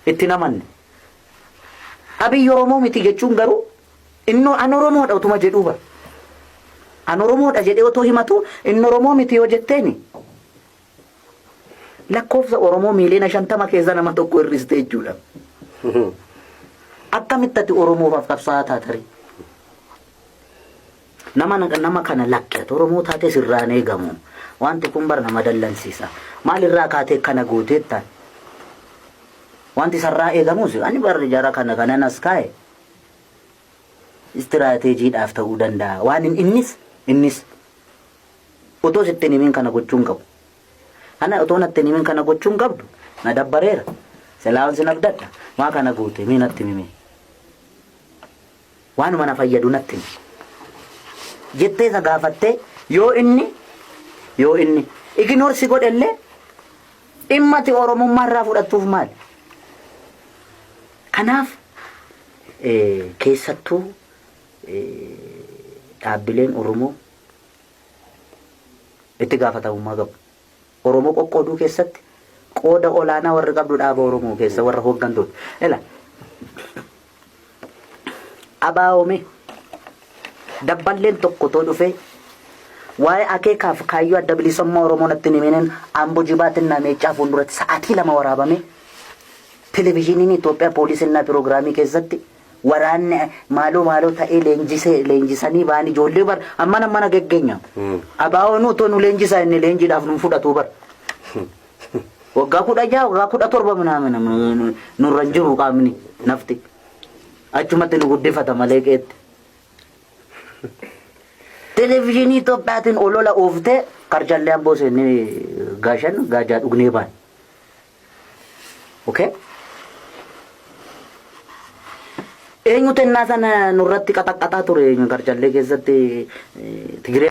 Itti hin amanne. Abiy Oromoo miti jechuun garuu innoo an Oromoodha utuma jedhuu bara. An Oromoodha jedhee otoo himatu inni Oromoo miti yoo jetteeni lakkoofsa Oromoo miiliyoona 50 keessa nama tokko hir'iste jechuudha. Akkamitti ati Oromoofaaf qabsaa'aa taatari? Nama nama kana lakki ati Oromoo taatee sirraa hin eegamu. Wanti kun bar nama dallansiisa. Maalirraa kaatee kana gooteettaan? Wanti sarraa eegamus ani bar jara kana kanan as kaa'e istiraateejiidhaaf ta'uu danda'a. Waan innis innis otoo sitti hin himin kana gochuu hin qabu. Ana otoo natti hin himin kana gochuu hin qabdu. Na dabbareera. Silaawwan sin abdadha. Maa kana goote mee natti himi mee. Waanuma na fayyadu natti himi. Jettee isa gaafattee yoo inni yoo inni ignore si godhellee dhimma ati Oromummaa irraa fudhattuuf maali? Kanaaf keessattuu dhaabbileen Oromoo itti gaafatamummaa qabu. Oromoo qoqqooduu keessatti qooda olaanaa warri qabdu dhaaba Oromoo keessa warra hooggantoota. Ela ABO dabballeen tokko too dhufee waa'ee akeekaaf kaayyoo adda bilisummaa Oromoo natti hin himiniin Ambo Jibaatinnaa Meeccaa fuulduratti sa'aatii 2 waraabamee televizyiiniin Itoophiyaa poolisinnaa piroogiraamii keessatti waraanni maaloo maaloo ta'ee leenjisee leenjisanii ba'an ijoollee bar ammana mana geggeenya. ABO'n otoo nu leenjisaa inni leenjiidhaaf nu fudhatu bar. Waggaa 16 waggaa 17 minaamin nurra hin jiru qaamni nafti. Achumatti nu guddifata malee qeetti. Televezyiinii Itoophiyaatiin olola ooftee karchallee amboo seennee gaashan gaajaa dhugnee baane. Okay? Eenyutu ennaa sana nurratti qaxaqqaxaa ture karchallee keessatti Tigiree.